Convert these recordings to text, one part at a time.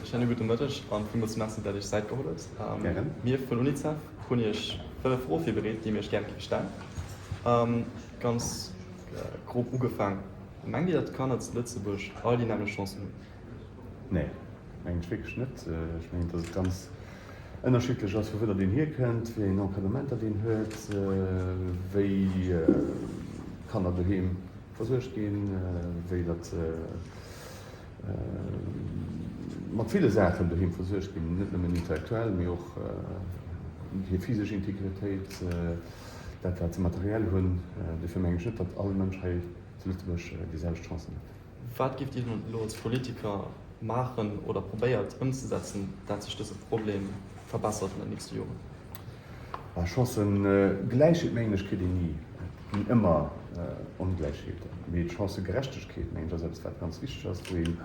Schéine gudde Mëtteg an villmools Merci, dat Iech Zäit geholl hutt. Mir vun UNICEF hunn Iech 5 Froe virbereet, déi mir Iech gären géife stellen. Ganz grob ugefaang, Mengt Dir, datt d'Kanner zu Lëtzebuerg all déi nämmlecht Chancen hunn? Nee, mengen ech wierklech net. Ech mengen, datt et ganz ënnerschiddlech ass, vu wou datt een hierkënnt, wéi eng Encadrement datt een huet, wéi d'Kanner doheem versuergt ginn, wéi datt mat ville Saachen doheem versuergt ginn, net nëmmen intellektuell, mee och hir physesch Integritéit, dat wat se materiell hunn. Dofir mengen ech net, datt all Mënsch hei zu Lëtzebuerg déi selwecht Chancen huet. Wat géift Dir dann elo als Politiker maachen oder probéiert ëmzesetzen, dat sech dëse Problem verbessert an den nächste Joren? Chancëgläichheet, mengen ech, kritt een ni. Et ginn ëmmer Ongläichheeten. Mee d'Chancëgerechtegkeet, mengen ech, ass eppes, wat ganz wichteg ass, wou ee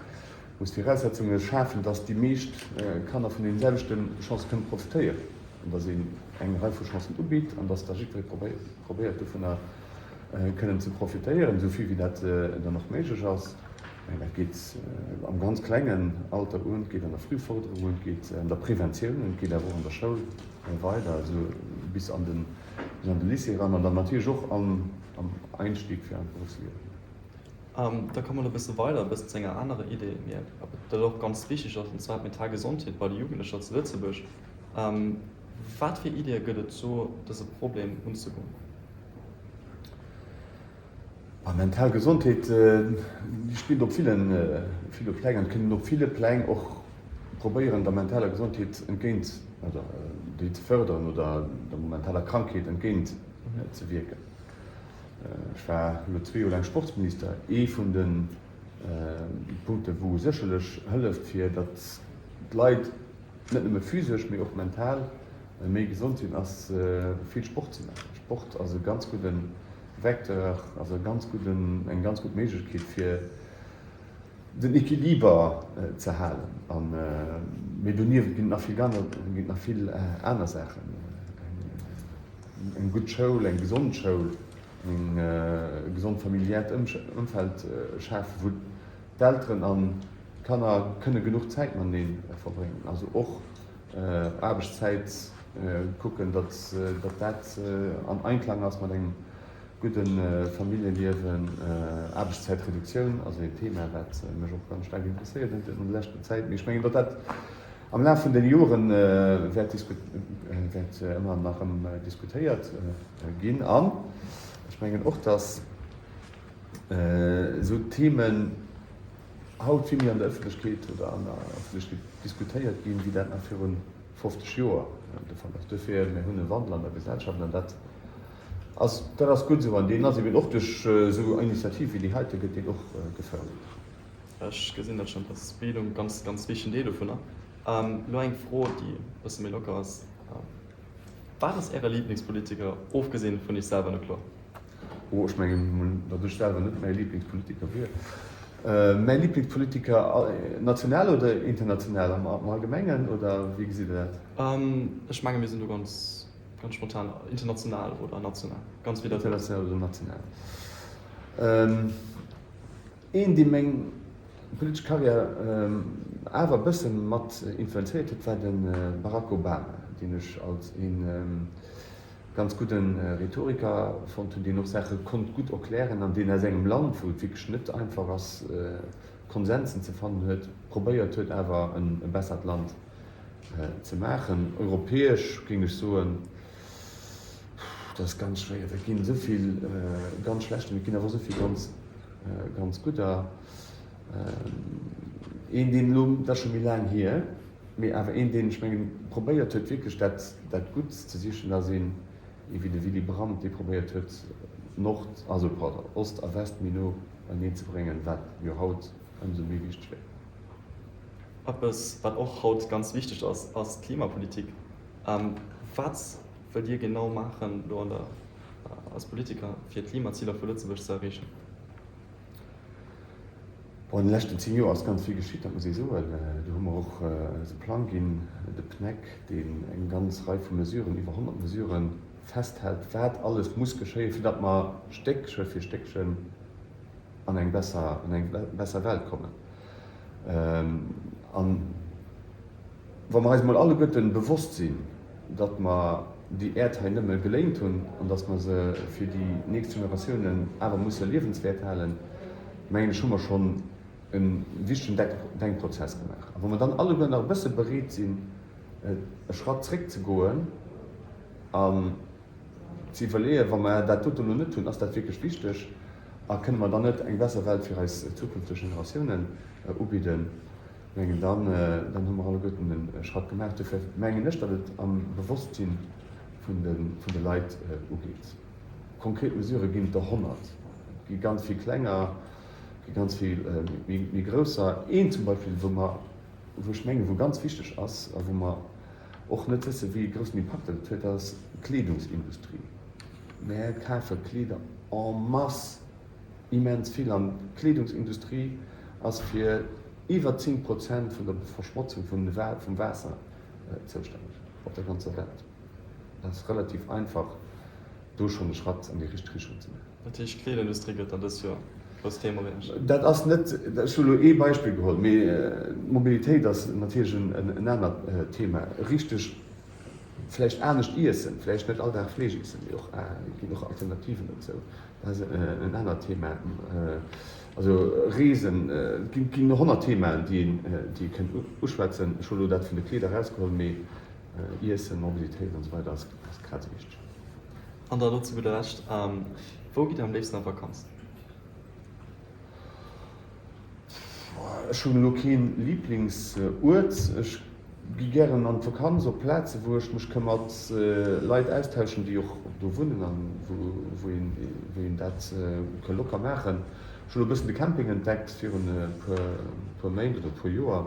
muss Viraussetzunge schafen, dass déi meescht Kanner vun deene selwechte Chancë kënnen profitéieren an dass een eng Rei vu Chancen ubitt an dass da jiddweree probéiert, dovunner kënnen ze profitéieren, esou vill wéi dat dann och méiglech ass. Dat geet am ganz klengen Alter un, et geet an der Frühförderung un, et geet an der Preventioun un, et geet awer och an der Schoul weider, esou bis an de bis an de Lycée eran an dann natierlech och am Einstieg fir an d'Beruffsliewen. Da komme mer elo e bësse weider, e bëssen zu enger anerer Idee, mee dat och ganz wichteg ass, an zwar d'mental Gesondheet bei de Jugendlecher zu Lëtzebuerg. Wat fir Ideeë gëtt et do, dëse Problem unzegoen? Mental Gesondheet, déi spillt op ville, ville Pläng an et kënnt een op ville Pläng och probéieren, der mentaler Gesondheet entgéint, oder déi ze fërderen oder der mentaler Krankheet entgéint ze wierken. Ech war elo zwee Joer laang Sportsminister. Ee vun de Punkte wou sécherlech hëlleft, fir datt d'Leit net nëmme physesch, mee och mental méi gesond sinn, ass vill Sport ze maachen. Sport ass e ganz gudde Vecteur, ass e ganz gudden, eng ganz gutt Méiglechkeet fir den Equiliber ze halen. An, mee doniewent ginn et nach vill aner, ginn et nach vill aner Saachen. Eng gutt Schoul, eng gesond Schoul, e gesond familiäert Ëmfeld schafen, wou d'Elteren an d'Kanner kënne genuch Zäit matenee verbréngen. Also och Aarbechtszäit kucken, datt dat an Einklang ass mat engem gudde Familljeliewen. Aarbechtszäitreduktioun ass een Thema, wat mech och ganz staark interesséiert huet an der leschter Zäit. Mee ech mengen, datt dat am Laf vun de Jore wäert wäert ëmmer nach erëm diskutéiert ginn. An ech mengen och, datt esou Themen haut vill méi an der Ëffentlechkeet oder an der Ëffentlechkeet diskutéiert ginn, wéi dat nach viru 50 Joer de Fall ass. Duerfir, mir hunn e Wandel an der Gesellschaft an dat ass, dat ass gutt esou. An deen ass eben och duerch esou Initiative wéi déi heite gëtt deen och gefërdert. Ech gesinn dat schonn, dass Bildung ganz, ganz wichtegen Deel dovunner. Elo eng Fro, déi e bësse méi locker ass. Wat ass Äre Liblingspolitiker, ofgesinn vun Iech selwer, na kloer? Oh, ech mengen emol, datt ech selwer net mäi Liblingspolitiker wier. Mäi Liblingspolitiker, national oder international, am Allgemengen, oder wéi gesitt Der dat? Ech menge mir sinn do ganz, ganz spontan, international oder national, ganz wéi Der wëllt. International oder national. Een, dee meng politesch Karriär awer e bësse mat influenzéiert huet, war de Barack Obama, deen ech als ee ganz gudde Rhetoriker fonnt hunn, deen och Saache konnt gutt erklären an deen aus engem Land, wou et wierklech net einfach ass, Konsensen ze fannen huet, probéiert huet awer e bessert Land ze maachen. Europäesch géing ech soen, dat ass ganz schwéier, et ginn esou vill ganz schlechter, mee et ginn awer och esou vill ganz, ganz gudder. Een, deen elo, dat ass scho méi laang hier, Mee awer een, deen, ech mengen, probéiert huet, wierklech dat, dat Gutt ze sichen, ass een, ee wéi de Willy Brandt, dee probéiert huet, Nord, also pardon, Ost a West méi no beieneen ze bréngen, wat jo haut ëmsou méi wichteg wär. Eppes, wat och haut ganz wichteg ass, ass d'Klimapolitik. Wat wëllt Dir genau maachen elo an der, als Politiker, fir d'Klimaziler vu Lëtzebuerg ze erreechen? Bon, an de leschten 10 Joer ass ganz vill geschitt, dat muss ee soen. Do hu mer och eise Plang ginn, de PNEC, deen eng ganz Rei vu Mesuren, iwwer 100 Mesuren, festhält, wat alles muss geschéien, fir datt mer Stéckche fir Stéckchen an eng besser, an eng besser Welt kommen. An. Wa mer eis emol alleguerten bewosst sinn, datt mer déi Äerd hei nëmme geléint hunn an datt mer se fir déi nächst Generatiounen awer musse liewenswäert halen, mengen ech, hu mer schonn e wichtegen Denkprozess gemaach. A wa mer dann alleguer nach e bësse bereet sinn, e Schratt zréckzegoen an ze iwwerleeën, wa mer dat dote elo net hunn, ass dat wierklech wichteg a kënne mer dann net eng besser Welt fir eis zukünfteg Generatiounen ubidden, mengen, dann, dann hu mer alleguerten e Schratt gemaach. Dofir mengen ech, datt et am Bewosstsinn vun de, vun de Leit ugeet. Konkret Mesurë ginn et der 100. Et gi ganz vill klenger, et gi ganz vill méi, méi grousser. Een zum Beispill, wou mer, wou ech mengen, wou ganz wichteg ass a wou mer och net wëssen, wéi e groussen Impakt dat et huet, dat ass d'Kleedungsindustrie. Mär kafe Kleeder en masse. Immens vill an d'Kleedungsindustrie ass fir iwwer 10 Prozent vun der Verschmotzung vum Waasser zoustänneg op der ganzer Welt. Et ass relativ einfach do schonn e Schratt an déi richteg Richtung ze maachen. Dat heescht d'Kleederindustrie gëtt dann dëst Joer e grousst Thema bei Iech? Dat ass net, ech hu elo ee Beispill geholl, mee d'Mobilitéit ass natierlech en anert Thema. Richteg vläicht anescht iessen, vläicht net all Dag Fleesch iessen, mee och et ginn och Alternativen dozou. Dat ass en anert Thema. Also Reesen, et ginn 100 Themaen, déi ee kënnt uschwätzen. Ech hu elo dat vun de Kleeder erausgeholl, mee Iessen, Mobilitéit an esou weider ass grad esou wichteg. An da elo zu gudder Lescht, Wou gitt Dir am léifsten an d'Vakanz? Ech hunn elo keen Liblingsuert. Ech gi gären an d'Vakanz op Plaze wou ech mech ka mat Leit austauschen déi och do wunnen an wou een dat ka locker maachen. Ech hunn elo e bëssen de Camping entdeckt virun e puer Méint oder e puer Joer.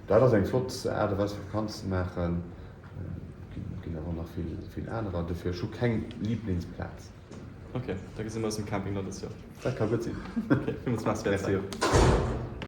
Dat ass eng flott Aart a Weis fir Vakanz ze maachen. Et ginn awer och nach vill anerer. Dofir ech hu keng Liblingsplaz. Ok, da gesi mer eis um Camping dann dës Joer. Dat ka gutt sinn. Ok, villmools Merci fir är Zäit.